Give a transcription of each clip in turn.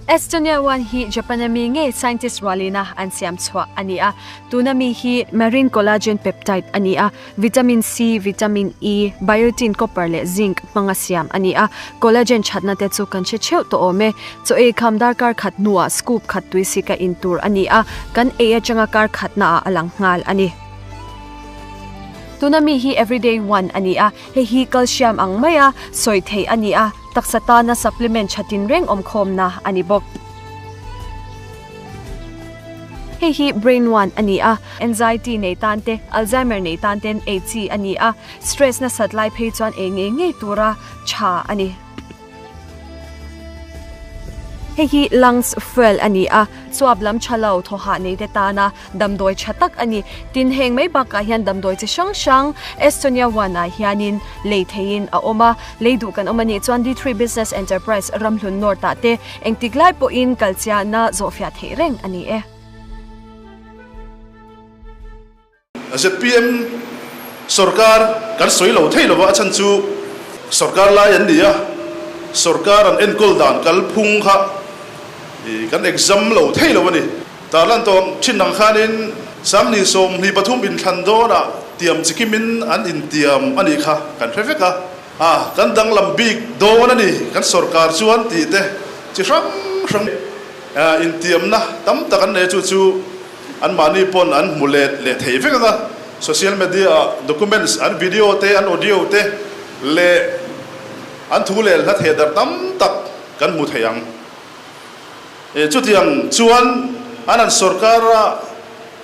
Estonia One hi Japan a mi ngei scientist rualina an siam chhuah a ni a. Tuna mi hi marine collagen peptide a ni a, vitamin C, vitamin E, biotin, copper leh zinc hmanga siam a ni a. Collagen thatna te chu kan hre theuh tawh awm e. Chaw ei kham darkar khat hnuah scoop khat tui sika in tur a ni a, kan ei atanga kar khatnaah a lang nghal a ni. Tuna mi hi everyday one a ni a, hei hi calcium ang maia sawi theih a ni a. Taksa tana supplement tha tinreng awmkhawmna a ni bawk. Hei hi Brain One a ni a, anxiety nei tan te, Alzheimer nei tan ten ei chi a ni a, stress nasat lai phei chuan ei ngei ngei tura tha a ni. Hei hi Lungs Fuel a ni a, chuap lam tha lo thaw hah nei te tana Damdawi tha tak a ni. Tin, heng mai bakah hian damdawi chi hrang hrang Estonia One ah hianin lei theihin a awm a. Lei duh kan awm a nih chuan D3 Business Enterprise Ramhlun North ah te engtik lai pawhin kalchiahna zawhfiah theih reng a ni e. Zpm sorkar kan sawi lo thei lova, a chhan chu sorkar lai an ni a, sorkar an enkawl dan kalphung kha kan exam lo thei lo a ni. Tarlan tawng thin ang khanin Sangni 23 inthlan dawnah tiam chikimin an intiam a nih kha kan hre vek a, a kan danglam bik dawn a ni kan sorkar chuan tih te chi hrang hrang intiamna tam tak an nei a, chu chu anmahni pawn an hmu let leh thei vek ang a, social media ah documents an video te an audio te leh an thu leh hla theh darh tam tak kan hmu thei ang. Chutiang chuan an han sorkar a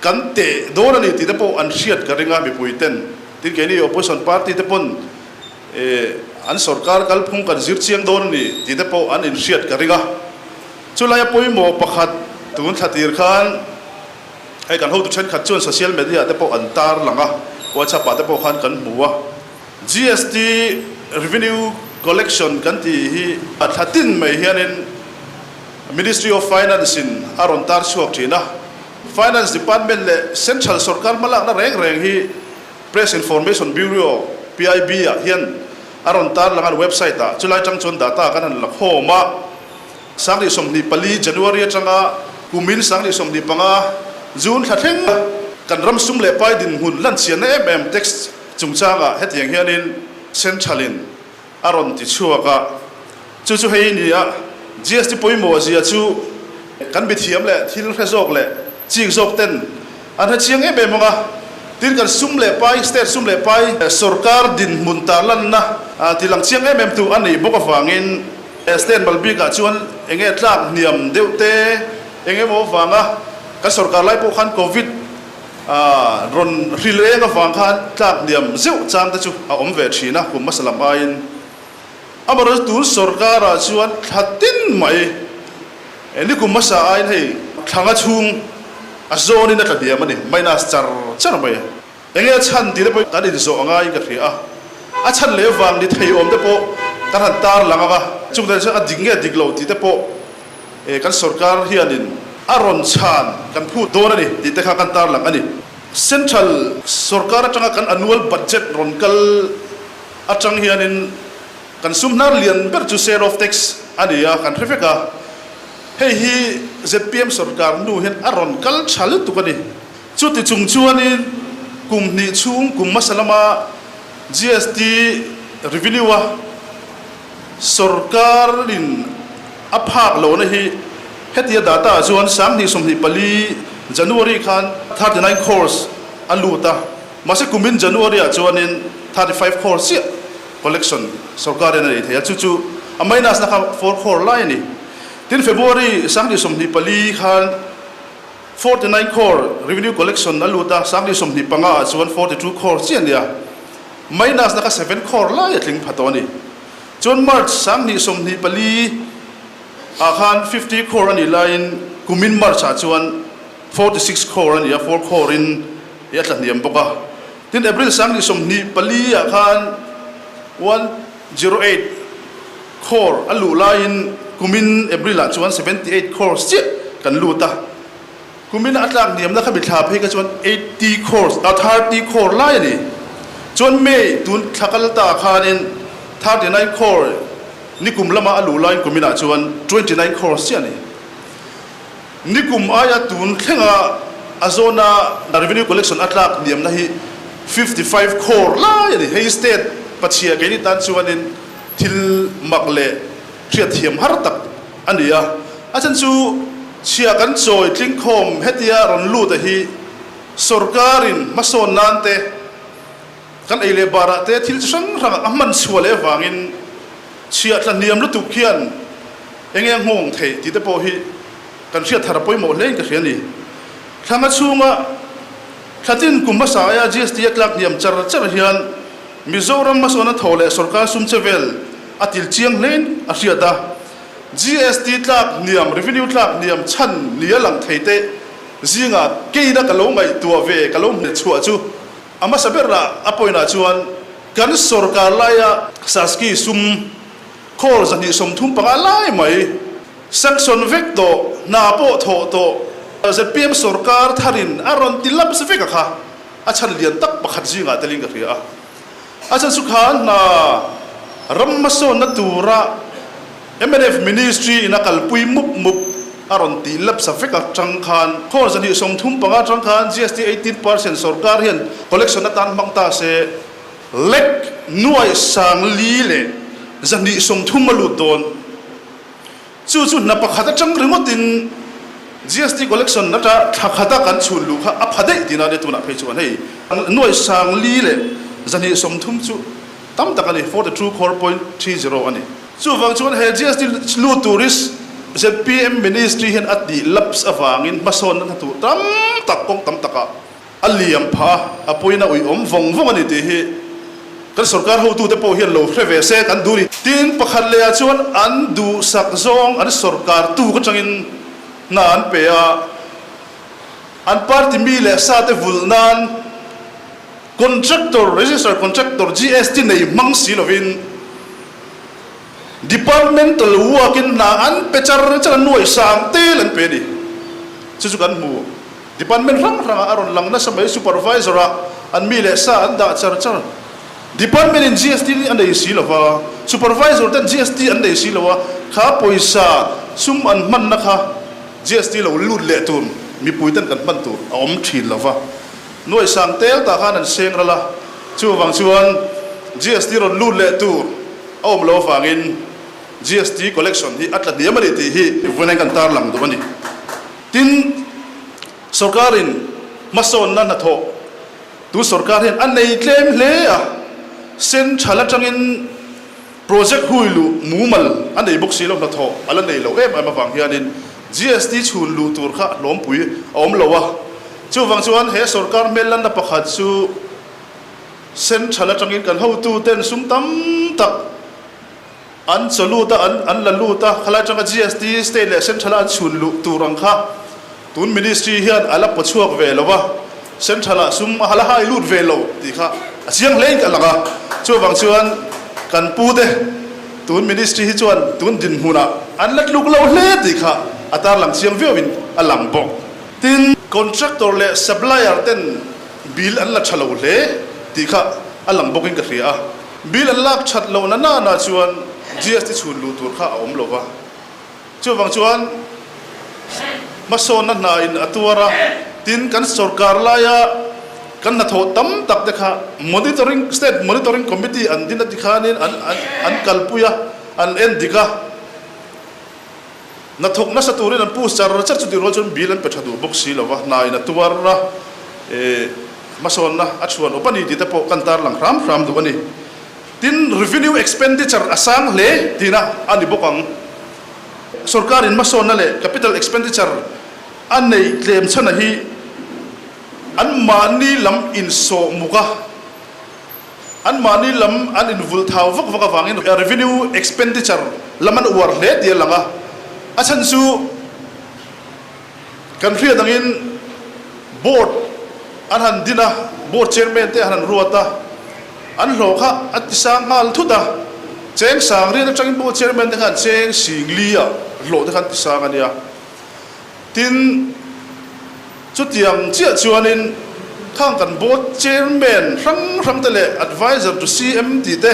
kan teh dawn a ni tih te pawh an hriat ka ring a mipui ten. Tin keini opposition party te pawn an sorkar kalphung kan zir chiang dawn a ni tih te pawh an inhriat ka ring a. Chulai a pawimawh pakhat tun thla tir khan hei kan hotu thenkhat chuan social media te pawh an tar lang a, WhatsApp ah te pawh khan kan hmu a. GST revenue collection kan tih hi a thla tin mai hianin Ministry of Finance in a rawn tar chhuak thin a. Finance Department leh Central sawrkar hmalakna reng reng hi Press Information Bureau, PIB, ah hian a rawn tar lang a, an website ah. Chulai tang chuan data kan han la khawm a, 2024 January atanga kumin 2025 June thla thleng kan ram sum leh pai dinhmun lanchianna em em tax Chungchangah hetiang hianin Central-in a rawn ti chhuak a, chu chu hei ni a, GST pawimawh zia chu kan mithiam leh thil hre zawk leh chik zawk ten an hre chiang em em ang a, tin kan sum leh pai, state sum leh pai, sorkar dinhmun tarlanna ti lang chiang em em tu a nih bawk avangin state mal bikah chuan enge tlak hniam deuh te eng emaw avanga kan sorkar lai pawh khan Covid A rawn hril eng avang khan tlak hniam zeuh chang te chu a awm ve thin a, kum hmasa lam aiin. Amaherawhchu tun sorkarah chuan thla tin mai ni kum hmasa aiin hei thlanga chhung a zawnin a tla hniam a ni, minus char char mai. Enge a chhan tih te pawh kan inzawh a ngaiin ka hria a, a chhan leh vang ni thei awm te pawh kan han tar lang ang a, chung te chuan a dik nge dik lo tih te pawh Kan sorkar hianin a rawn chhan kan phut dawn a ni tih te kha kan tarlang a ni. Central sorkar atanga kan annual budget rawn kal atang hianin kan sum hnar lian ber chu share of tax a ni a, kan hre vek a. Hei hi zpm sorkar hnu hian a rawn kal tha lutuk a ni. Chuti chung chuanin kum hnih chhung kum hmasa lama GST revenue a Sorkarin a phak lohna hi hetia data ah chuan 2024 January khan 39 crores a lut a, mahse kumin January ah chuanin 35 crores chiah collection sorkarin a nei thei a, chu chu a minus na kha 4 crore lai a ni. Tin, February 2024 khan 49 crore revenue collection a lut a, 2025 ah chuan 42 crore chiah a ni a. Minus na kha 7 crore lai a tling pha tawh a ni. Chuan March 2024 ah khan 50 crore a nih laiin kumin March ah chuan 46 crore a ni a, 4 crore in a tla hniam bawk a. Tin April 2024 ah khan 108 crore a luh laiin kumin April ah chuan 78 crore chiah kan lut a. Kumin a tlak hniamna kha mithla phei kha chuan 80 crores, a 30 crore lai a ni. Chuan May tun thla kal ta khanin 39 crore ni kum lama a luh laiin kuminah chuan 29 crores chiah a ni. Nikum aia tun thlenga a zawna revenue collection a tlak hniamna hi 55 crore lai a ni. Hei state pachhia keini tan chuanin thil mak leh hriatthiam har tak a ni a. A chhan chu chhia kan chawi tlingkhawm hetia rawn lut a hi sorkarin hmasawn nan te, kan ei leh barah te thil chi hrang hrangah a hman chhuah leh avangin chhia tla hniam lutuk hian enge a nghawng theih tih te pawh hi kan hriat thar a pawimawh hlein ka hria a ni. Thlanga chhunga thlatin kum hmasa aia GST a tlak hniam char char hian Mizoram hmasawn a thaw leh sorkar sum che vel a til chiang hlein a hriat a. GST tlak hniam, revenue tlak hniam chhan ni a lang thei te zingah keina ka lo ngaihtuah ve ka lo hmeh chhuah chu a hmasa berah a point-ah chuan kan sorkar laia Saski sum Khawl 235 lai mai sanction vek tawh, hna pawh thawh tawh, zpm sorkar tharin a rawn ti laps vek a kha a chhan lian tak pakhat zingah telin ka hria a. A chhan chu khan hna ram hmasawnna tura mnf ministry in a kalpui mup mup a rawn ti lapsa vek a tang khan khawl 235 tang khan GST 18% sorkar hian collection atan hmang ta se. Lek nuai sang li leh 230 a lut dawn. Chu chu hna pakhat atang ringawtin GST collection ata thla khata kan chhun luh kha a pha daih tihna a nia tunah phei chuan hei nuai sang li leh 230 chu tam tak a ni, 42.30 a ni. Chuvang chuan he GST lut tur hi zpm ministry hian a tih lapse avangin hmasawnna hna tur tam tak kawng tam takah A liam phah a, a pawina uiawm vawng vawng a ni tih hi kan sorkar hotute pawh hian lo hre ve se kan duh a ni. Tin, pakhat lehah chuan an duhsak zawng an sorkar tuk atangin hna an pe a, an party mi leh sate vulh nan contractor, registered contractor, GST nei hmang si lovin departmental work-in hna an pe char char a, nuai sang tel an pe a ni. Chu chu kan hmu. Department hrang hrangah a rawn lang nasa mai, supervisor ah an mi leh sa an dah char char. Department in GST a nei si lova, supervisor ten GST an nei si lo a, kha pawisa sum an hmanna kha GST lo lut leh tur mipui ten kan hman tur a awm thin lova. Nuai sang tel tah khan an seng ral a, chuvang chuan GST rawn lut leh tur a awm lo avangin GST collection hi a tla hniam a ni tih hi vawiin kan tarlang duh a ni. Tin, sorkarin hmasawnna hnathawh tu sorkar hian a nei tlem hle a, central atangin project hui luh mumal a nei bawk si lo, hnathawh a la nei lo em em avang hianin GST chhun luh tur kha hlawmpui a awm lo a. Chuvang chuan he sorkar hmel lanna pakhat chu central atangin kan hotuten sum tam tak, An chaw lut a, an an la lut a, khalai atanga GST state leh central a an chhun luh tur ang kha tun ministry hian a la paw chhuak ve lo a, central ah sum a la hai lut ve lo tih kha a chiang hle in ka lang a. Chuvang chuan kan pu te tun ministry hi chuan tun dinhmunah an la tluk lo hle tih kha a tarlang chiang viau in a lang bawk. Tin, contractor leh supplier ten bill an la tha lo hle tih kha a lang bawk in ka hria a. Bill an lak that loh na nana chuan GST chhun luh tur kha a awm lo va. Chuvang chuan hmasawnna hna in a tuar a, tin kan sorkar laia kan hnathawh tam tak te kha monitoring, state monitoring committee an din a ti khanin an an kalpui a, an en dik a. Hnathawk nasa turin an push char char chutih rual chuan bill an pe tha duh bawk si lo va, hna in a tuar a, hmasawnna a chhuan awp a ni tih te pawh kan tarlang hram hram duh a ni. Tin, revenue expenditure a sang hle tihna a ni bawk ang. Sorkarin hmasawnna leh capital expenditure a neih tlem chhana hi anmahni lam insawh muk a, Anmahni lam an invulh thau vak vak avangin revenue expenditure lam an uar hle tih a lang a. A chhan chu kan hriat angin board an han din a, board chairman te an han ruat a, an hlawh kha a ti sang nghal thut a. Cheng sang riat atangin board chairman te khan cheng sing li ah hlawh te khan ti sang a nia. Tin, chutiang chiah chuanin khang kan board chairman hrang hrang te leh advisor to CM tih te,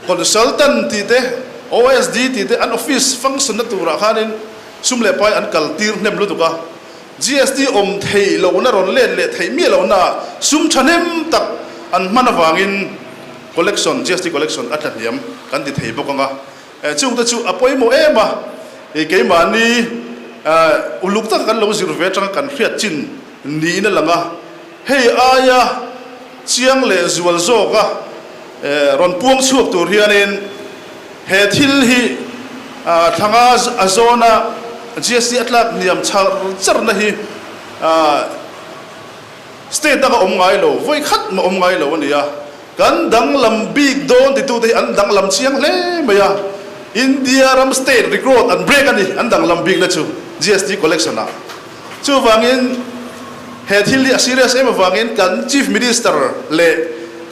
consultant tih te, OSD tih te an office function na turah khanin Sum leh pai an kal tir hnem lutuk a, GST awm theih lohna rawn let leh theih miah lohna ah sum thahnem tak an hman avangin collection, GST collection a tlahniam kan ti thei bawk ang a. Chungte chu a pawimawh em a, keimahni uluk taka kan lo zir ve atanga kan hriat chin niin a lang a, hei aia chiang leh zual zawka rawn puang chhuak tur hianin he thil hi thlanga a zawna GST a tlak hniam char charna hi State danga awm ngai lo, vawi khat mah awm ngai lo a ni a. Kan danglam bik dawn titute hi an danglam chiang hle mai a. India ram state record an break a ni, an danglam bikna chu GST collection ah. Chuvangin he thil hi a serious em avangin kan Chief Minister leh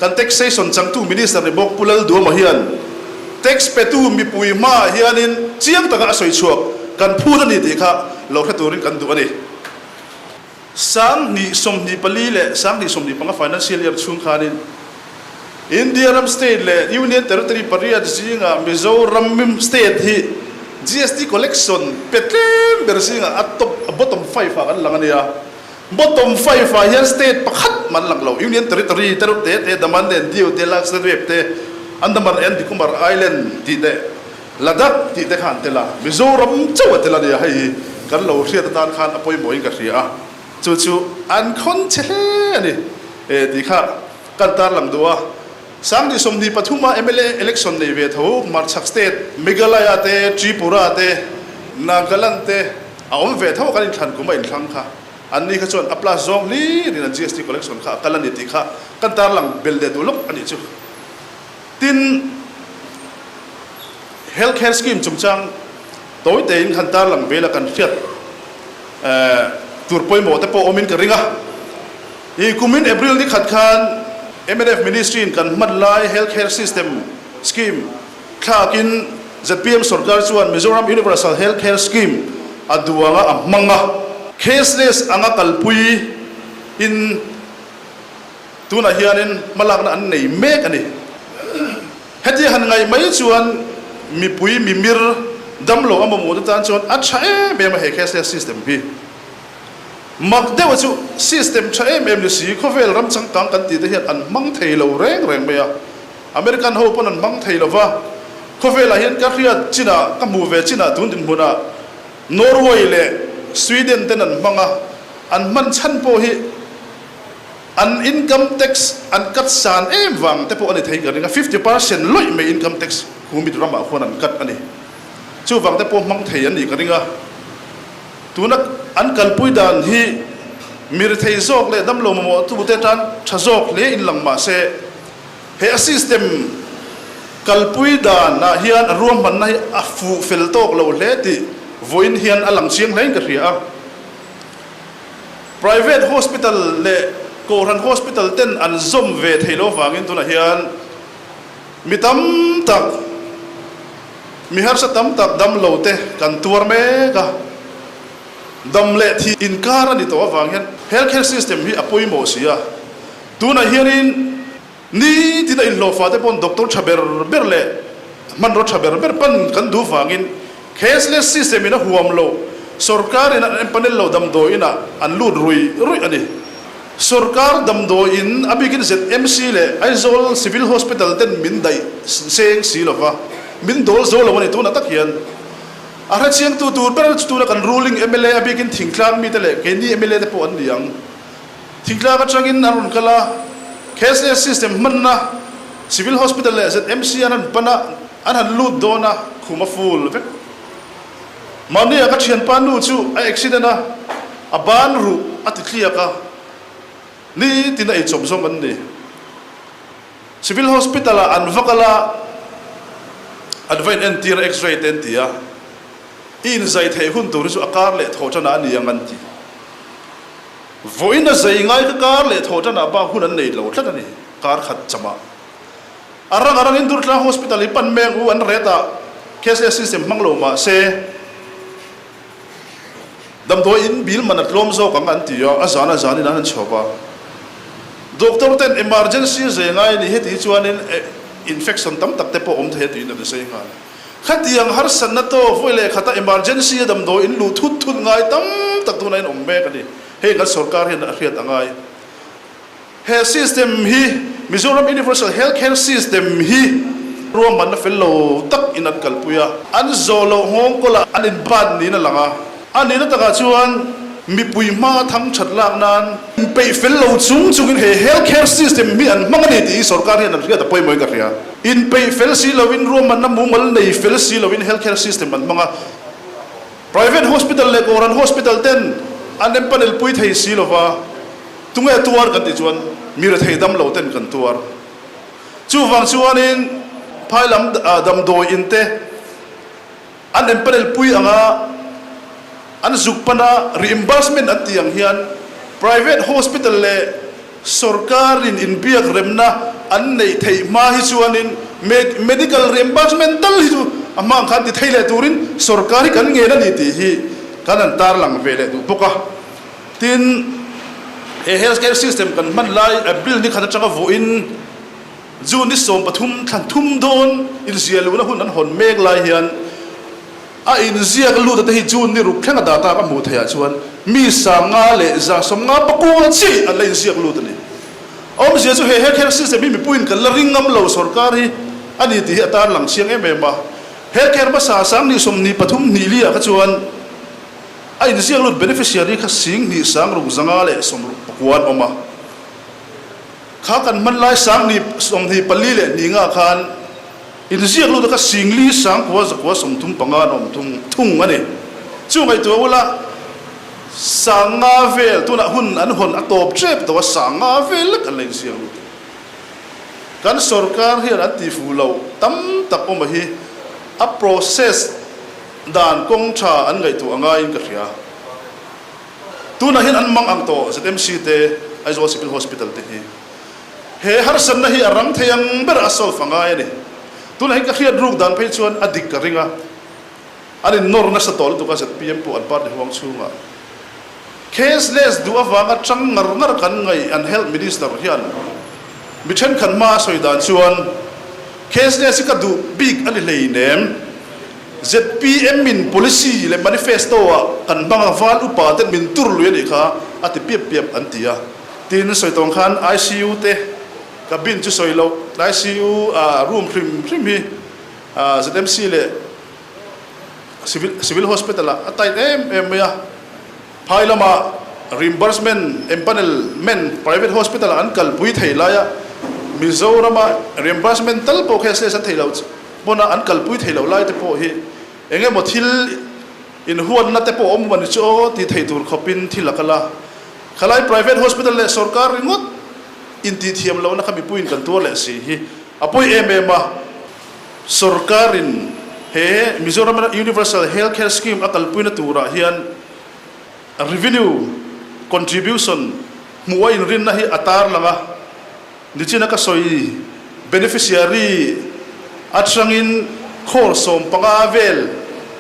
kan Taxation changtu Minister ni bawk Pu Lalduama hian tax petu mipui hmaah hianin chiang taka a sawi chhuak kan phut a ni tih kha lo hre turin kan duh a ni. 2024 leh 2025 financial year chhung khanin India ram state leh Union Territory pariat zingah Mizoram state hi GST collection pe tlem ber zingah a top a bottom five ah kan lang a nia. Bottom five ah hian state pakhat mah an lang lo. Union Territory te reuh te te Daman and Diu te Lakshadweep te Andaman and Nicobar Island tih te Ladakh tih te kha an tel a, Mizoram chauh a tel a nia, hei hi kan lo hriat atan khan a pawimawhin ka hria a, chu chu an khawn che hle a ni e tih kha kan tarlang duh a. 2023 a mla election nei ve tho Hmarchhak state Meghalaya te, Tripura te, Nagaland te a awm ve tho a kan inthlan kum a inthlang kha an ni kha chuan a plus zawng hlir in an GST collection kha a kal a ni tih kha kan tarlang bel leh duh lawk a nih chu. Tin, Health Care Scheme chungchang tawi tein khan tarlang vela kan hriat tur pawimawh te pawh awmin ka ring a. I kumin April ni khat khan mnf Ministry in kan hman lai Health Care System Scheme thlakin zpm sorkar chuan Mizoram Universal Health Care Scheme a duanga a hmang a. Cashless anga kalpui in Tunah hianin hmalakna an nei mek a ni. Hetia han ngaih mai chuan mipui mimir damlo a mamawh te tan chuan a tha em em a he cashless system hi. Mak deuha chu system tha em em ni si khawvel ram changkang kan tih te hian an hmang thei lo reng reng mai a. American ho pawn an hmang thei lo va. Khawvelah hian ka hriat chinah ka hmuh ve chinah tun dinhmunah Norway leh Sweden ten an hmang a, an hman chhan pawh hi An income tax an cut san em vang te pawh a ni thei ka ring a, 50% lawih mai income tax humid ramah khuan an cut a ni. Chuvang te pawh hmang thei an nih ka ring a. Tuna an kalpui dan hi mirethei zawk leh damlo mamawh tute tan tha zawk hle in lang mah se, he a system kalpui danah hian a ruahmanna hi a fuh fel tawk lo hle tih vawiin hian a lang chiang hlein ka hria a. Private hospital leh Kohhran hospital ten an zawm ve thei lo vangin tunah hian mi tam tak, mi harsa tam tak dam lo te kan tuar mek a, dam leh thih inkar a ni tawh avang hian health care system hi a pawimawh si a. Tunah hianin Nitin a inhlawhfa te pawn doctor tha ber ber leh hmanraw tha ber ber pan kan duh vangin cashless system in a huam lo, sorkar in an empanel lo damdawi inah an lut ruih ruih a ni. Sorkar damdawi in a bikin ZMC leh Aizawl Civil Hospital ten min daih seng si lova, min dawl zo lo a ni tunah tak hian. A hrechiangtu tur ber chu tuna kan ruling mla a bikin thingtlang mite leh keini mla te pawh an ni ang. Thingtlang atangin an rawn kal a, cashless system hmanna Civil Hospital leh ZMC an han pan a, an han lut dawn a, khum a full vek. Mahnia ka thianpa nu chu a accident a, a ban ruh a ti tliak a, nitin a eichawp zawng an ni. Civil Hospital ah an va kal a, an va in entir a, x-ray te an ti a, i inzai theih hun tur hi chu a kar leh thawh tanah a ni ang an ti. Vawiin a zai ngai ka kar leh thawh tanah bak hun an nei lo tlat a ni, kar khat chamah. A rang a rangin Durtlang Hospital hi pan meng u an ret a, cashless system hmang lo mah se damdawi in bill man a tlawm zawk ang an ti a, a zan a zanin an han chhuak a. Doctor ten emergency zai ngai a ni heti chuanin infection tam tak te pawh awm thei a tiin an zai nghal. Khatiang harsatna tawk vawi leh khata emergency a damdawi in luh thut thut ngai tam tak tuna in awm mek a ni. Hei kan sorkar hian a hriat a ngai. He system hi Mizoram Universal Health Care System hi ruahmanna fel lo tak in an kalpui a, an zawh loh nghawng kawlah an in bat niin a lang a. A nihna takah chuan mipui hma thang that lak nan inpeih fel lo chung chungin he health care system hi an hmang a ni tih hi sorkar hian an hriat a pawimawhin ka hria. Inpeih fel si loin ruahmanna mumal nei fel si loin health care system an hmang a. Private hospital leh Kohhran hospital ten an empanel pui thei si lova, tunge tuar kan tih chuan mi rethei dam lo ten kan tuar. Chuvang chuanin phai lam damdawi in te an empanel pui anga an zuk pana reimbursement an tih ang hian private hospital leh Sorkarin inbiak remna an neih theih hma hi chuanin medical reimbursement tal hi chu a hma ang khan ti thei leh turin sorkar hi kan ngen a ni tih hi kan han tarlang ve leh duh bawk a. Tin, he health care system kan hman lai April ni khat atanga vawiin June ni 13 thlan thum dawn inziah luhna hun an hawn mek lai hian A inziak lut te hi June ni ruk thlenga data ka hmuh theih ah chuan mi 50 leh 150 pakua chi an la inziak lut a ni. Awmzia chu he health system hi mipuiin kan la ring ngam lo sorkar hi a ni tih hi a tarlang chiang em em a. Health care hmasa 2023 hnih li ah kha chuan a inziak lut beneficiary kha 10,000 6 zanga leh 60 pakua an awm a. Kha kan hman lai 2024 leh hnih ngah khan Inziak lut a kha 4000 935 an awm thung thung a ni. Chu ngaihtuah ula, 50 vel tunah hun an hawn a tawp tep tawh a, 50 vel lek an la inziak lut. Kan sorkar hian an tihfuh loh tam tak awm a hi a process dan kawng tha an ngaihtuah ngaiin ka hria. Tunah hian an mang ang tawh ZMC te, Aizawl Civil Hospital te hi. He harsatna hi a rang thei ang ber a solve a ngai a ni. Tunah hian ka hriat ruk dan phei chuan a dik ka ring a, an innawr nasa tawh lutuk a zpm pawh an party huang chhungah cashless duh avanga tang ngar ngar kan ngaih an health minister hian mi thenkhat hma a sawi dan chuan cashless hi ka duh bik a ni hleinem. Zpm in policy leh manifesto ah kan hmang a val upa ten min tur lui a nih kha a ti piap piap an ti a. Tin sawi tawng khan icu te cabin chu sawi loh icu room hrim hrim hi ZMC leh civil civil hospital ah a tight em em mai a. Phai lama reimbursement empanelment private hospital ah an kalpui thei laia Mizorama reimbursement tal pawh cashless an thei loh hmuna an kalpui thei loh lai te pawh hi eng emaw thil inhuatna te pawh awm a ni chu aw tih theih tur khawpin thil a kal a. Khalai private hospital leh sorkar ringawt intihthiam lohna kha mipuiin kan tuar leh si hi a pawi em em a. Sorkarin he Mizoram Universal Health Care Scheme a kalpuina turah hian revenue contribution hmuh a inrinna hi a tarlang a, nichina ka sawi beneficiary atangin crore 15 vel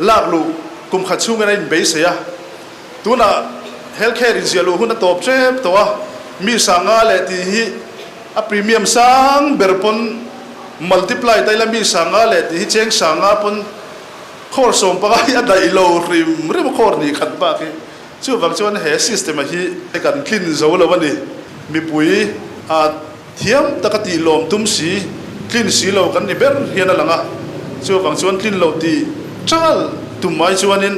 lak luh kum khat chhungin a inbeisei a. Tunah health care inziah luh hun a tawp tep tawh a, mi 50 leh tih hi a premium sang ber pawn multiply ta ila mi 50 leh tih hi cheng 50 pawn crore 15 hi a daih lo hrim hrim a crore hnih khat bak hi. Chuvang chuan he system a hi kan tlin zo lo a ni. Mipui a thiam taka tih lawm tum si, tlin si lo kan ni ber hian a lang a. Chuvang chuan tlin lo tih chal tum mai chuanin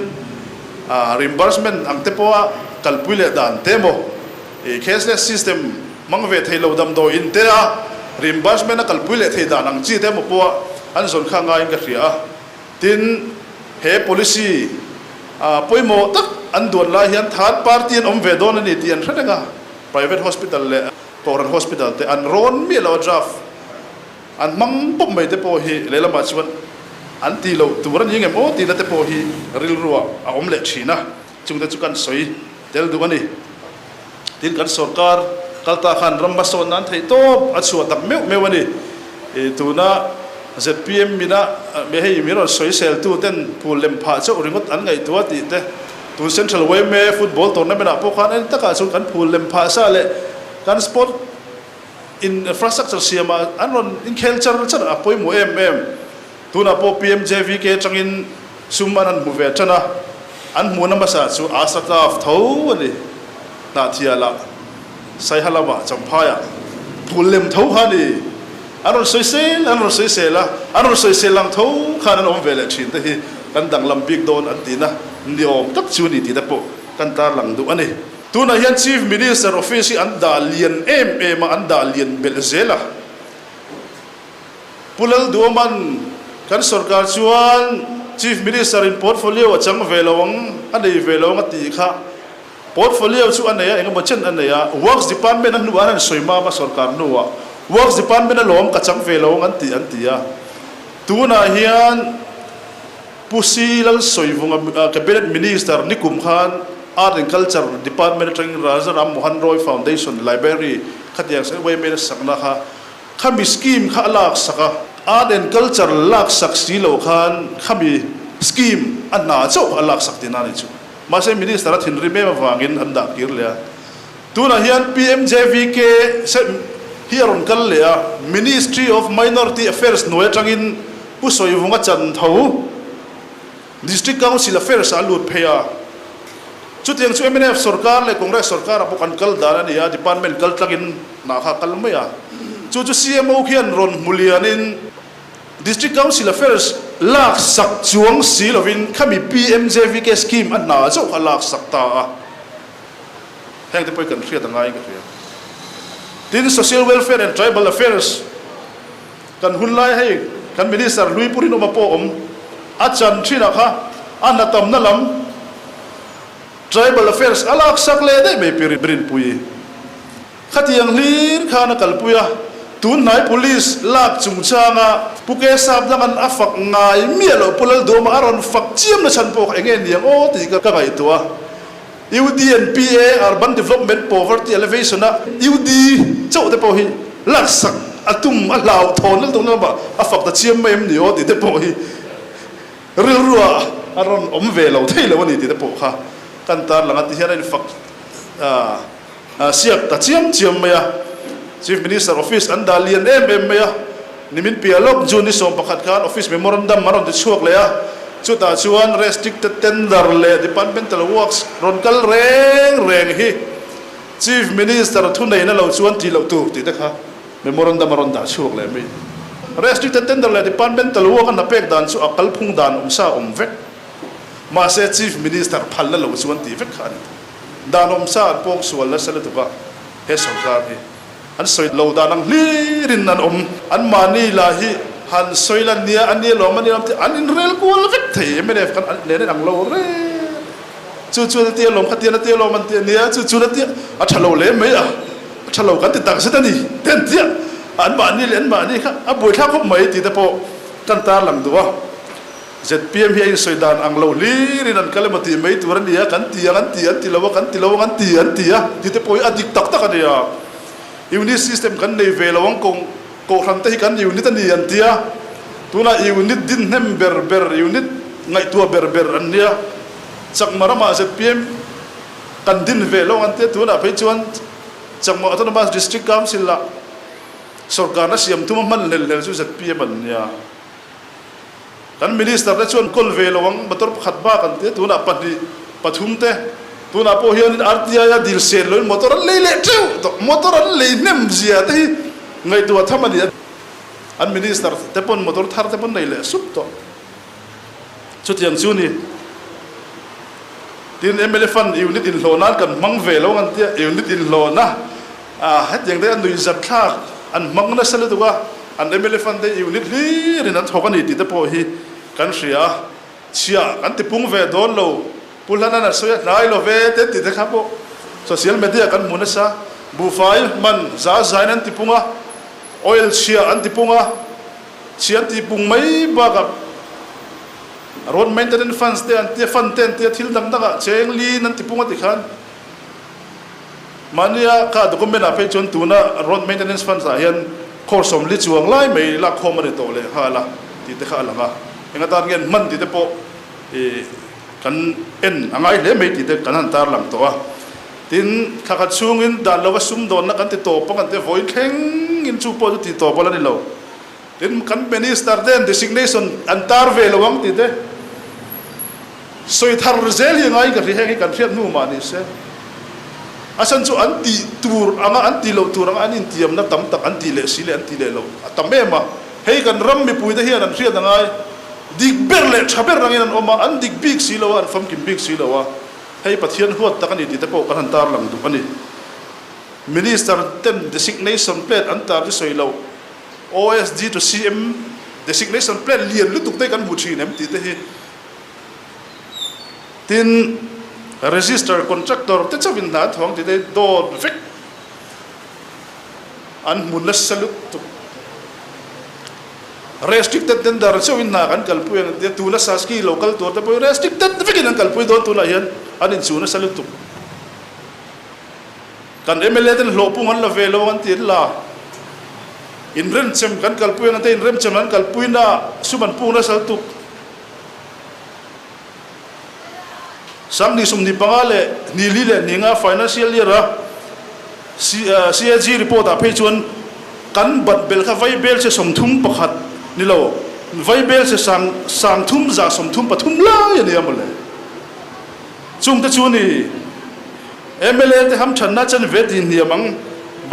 Reimbursement ang te pawha kalpui leh dan te emaw, cashless system hmang ve thei lo damdawi in te a reimbursement a kalpui leh thei dan ang chi te emaw pawha an zawn kha ngaiin ka hria a. Tin, he policy pawimawh tak an duan lai hian third party an awm ve dawn a ni tih an hre reng a, private hospital leh Kohhran hospital te an rawn miah lo a draft An hmang pawp mai te pawh hi lehlamah chuan an tih loh tur a ni ngem aw tihna te pawh hi rilruah a awm leh thin a, chungte chu kan sawi tel duh a ni. Tin, kan sorkar kal ta khan ram hmasawn nan theih tawp a chhuah tak meuh meuh a ni. Tuna zpm mina hei min rawn sawi seltu ten phul lem phah chauh ringawt an ngaihtuah tih te, tun Central yma football tournament ah pawh khan en takah chuan kan phul lem phah sa leh kan sport Infrastructure siamah an rawn inkhel char char a pawimawh em em. Tunah pawh PMJVK atangin sum an han hmu ve tan a, an hmuhna hmasa chu Asataf tho a ni. Hnahthialah, Saiha lamah, Champhaiah phul lem tho kha a ni. An rawn sawisel, an rawn sawisel a, an rawn sawisel ang tho khan an awm ve leh thin te hi kan danglam bik dawn an tihna ni awm tak chu a ni tih te pawh kan tarlang duh a ni. Tunah hian Chief Minister Office hi an dah lian em em a, an dah lian belh zel a. Pu Lalduaman, Kan sorkar chuan Chief Minister in portfolio a chang ve lo ang, a nei ve lo ang a tih kha. Portfolio chu a nei a, engemaw chen a nei a, Works Department a hnuah an han sawi mam a sorkar hnuah Works Department a lawm ka chang ve lo ang an ti an ti a. Tunah hian Pu Si Lalsawivunga Cabinet Minister nikum khan Art and Culture Department atangin Raja Ram Mohan Roy Foundation Library khatiang yma sakna kha Khami scheme kha a lak sak a, Art and Culture lak sak si lo khan khami scheme a hna chauh kha a lak sak tihna a ni chu. Mahse Minister a thinrim em avangin an dah kir leh a. Tunah hian PMJVK hi a rawn kal leh a, Ministry of Minority Affairs hnuai atangin Pu Sawivunga Chantho, District Council Affairs ah a lut phei a. Chutiang chu mnf sorkar leh Congress sorkar ah pawh kan kal dan a ni a, department kal tlangin hna kha a kal mai a. Chu chu CMO khian rawn hmu lianin District Council Affairs lak sak chuang si lovin khami PMJVK scheme a hna zauh kha a lak sak ta a. Heng te pawh hi kan hriat a ngaiin ka hria. Tin, Social Welfare and Tribal Affairs Kan hun lai hei kan Minister hlui Pu Rinawma pawh awm a chan thin ah kha a hna tamna lam Tribal Affairs a lak sak leh daih mai Pi Rinpuii. Khatiang hlir khan a kalpui a, tun hnai Police lak chungchanga Pu Kesap dang an a fak ngai miah loh Pu Lalduama a rawn fak chiam na chhan pawh kha enge niang aw tih ka ngaihtuah a. UD and PA Urban Development Poverty Alleviation a UD chauh te pawh hi laksak a tum a hlauhthawn lel tawhna lamah a fak ta chiam mai em ni aw tih te pawh hi rilruah a rawn awm ve lo thei lo a ni tih te pawh kha kan tarlang a ti hian a infak siak ta chiam chiam mai a. Chief Minister Office an dah lian em em mai a, nimin piah lawk June ni 11 khan Office Memorandum an rawn ti chhuak leh a, chutah chuan Restricted Tender leh Departmental Works rawn kal reng reng hi Chief Minister thuneihna lo chuan tih loh tur tih te kha Memorandum a rawn dah chhuak leh mai. Restricted Tender leh Departmental Work a hna pek dan chu a kalphung dan awmsa awm vek mahse Chief Minister phalna lo chuan tih vek kha a ni. Dan awmsa an pawng sual nasa lutuk a, he sorkar hi an sawi lo dan ang hlirin an awm. An mahni lah hi han sawi lan nia, a nia lawm, a nia lawm tih an inrel kual vek thei. Mnf khan an nen ang lo reng. Chu chuan a tia lawm, khatian a tia lawm an ti a nia, chu chuan a tia, a tha lo hle mai a, a tha lo kan ti tak zet a ni te an tia. An mahni leh an mahni kha a buaithlak khawp mai tih te pawh kan tarlang duh a. Zpm hi a insawi dan ang lo hlir in an kal emaw tih mai tur a ni a, kan ti ang an ti, an ti lo a, kan ti lo ang an ti, an ti a, tih te pawh hi a dik tak tak a ni a. Unit system kan nei ve lo ang, kohhran te hi kan unit a ni an ti a, tunah unit din hnem ber ber, unit ngaihtuah ber ber an nia. Chakma ramah zpm kan din ve lo ang an ti a, tunah phei chuan Chakma Autonomous District Council ah sorkarna siam thuma hman hlel hlel chu zpm an nia. Kan Minister te chuan kawl ve lo ang, motor pakhat bak an ti a, tunah pahnih, pathum te, tunah pawh hianin RTI a dil sen loin motor an lei leh teuh tawh, motor an lei hnem zia te hi ngaihtuah tham a ni a, an Minister te pawn motor thar te pawn nei leh sup tawh, chutiang chu ni. Tin, mla fund unit inhlawh nan kan hmang ve lo ang an ti a, unit inhlawhna hetiang te a nuihzat thlak an hmang nasa lutuk a, an mla fund te unit hlirin an thawk a ni tih te pawh hi kan hria a, chhiah kan tipung ve dawn lo, Pu Hlana'n a sawi a hnai lo ve te tih te kha pawh social media kan hmu nasa, buhfai man za zain an tipung a, oil chhiah an tipung a, chhiah an tihpung mai bakah, Road maintenance funds te an tia, fund te an tia, thil dang dangah cheng lin an ti pung a ti khan mahnia kha document ah phei chuan tuna road maintenance funds ah hian course 40 chuang lai mai lak khawm a ni tawh leh nghal a tih te kha a lang a, eng atan nge an hman tih te pawh ih kan en a ngai hle mai tih te kan han tarlang tawh a. Tin, thla khat chhungin dan lova sumdawnna kan ti tawp a kan ti a, vawi thlengin chu pawh chu ti tawp a la ni lo. Tin, kan Minister ten designation an tar ve lo ang tih te sawi thar zel hi ngai ka hria, heng hi kan hriat hnu mah ni se. A chhan chu an tih tur anga an tih loh tur anga an intiamna tam tak an tih leh si leh an tih leh loh a tam em a. Hei kan ram mipuite hian an hriat a ngai. Dik ber leh tha ber angin an awm a, an dik bik si lo a, an famkim bik si lo a. Hei Pathian huat tak a ni tih te pawh kan han tarlang duh a ni. Minister ten designation plate an tar chu sawi loh. OSD to CM designation plate lian lutuk te kan hmu thin em tih te hi. Tin, register contractor te chauhin hna an thawng tih te hi dawt vek an hmu nasa lutuk. Restricted tender chauhin hna kan kalpui ang tia tuna Saski lo kal tur te pawh hi restricted vekin an kalpui dawn tunah hian an inchuh nasa lutuk. Kan mla ten hlawh pung an la ve lo an ti an la. Inremchem kan kalpui ang te inremchem an kalpui na sum an pung nasa lutuk. 2025 leh 24 leh 25 financial year a CAG report ah phei chuan kan bat belh kha vai bel che 31 ni lo vai bel che sang 333 lai a nia mawle. Chungte chu ni. Mla te hamthanna chen ve tih hniam ang.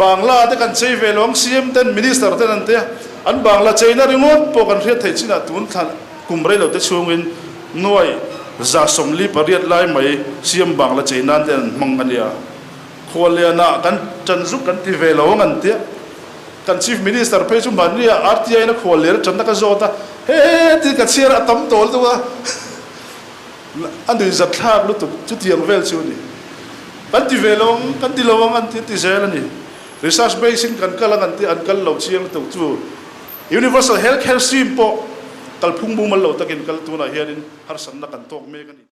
Bangla te kan chei ve lo ang CM ten Minister ten an tia an Bangla cheina ringawt pawh kan hriat theih chinah tun thla kum rei lo te chhungin nuai 48 lai mai CM Bangla chei nan te an hmang a nia. Khuallianah kan tan zuk kan ti ve lo ang an tia. Kan Chief Minister phei chu mahnia RTI in a khuallian a tanna ka zawt a, he ti ka chhiar a tam tawh lutuk a. A nuihzat thlak lutuk chutiang vel chu a ni. Kan ti ve lo ang, kan ti lo ang an ti ti zel a ni. Research base in kan kal ang an ti, an kal lo chiang lutuk chu. Universal Health Care Scheme pawh kalphung mumal lo takin kal tunah hianin harsatna kan tawk mek a ni.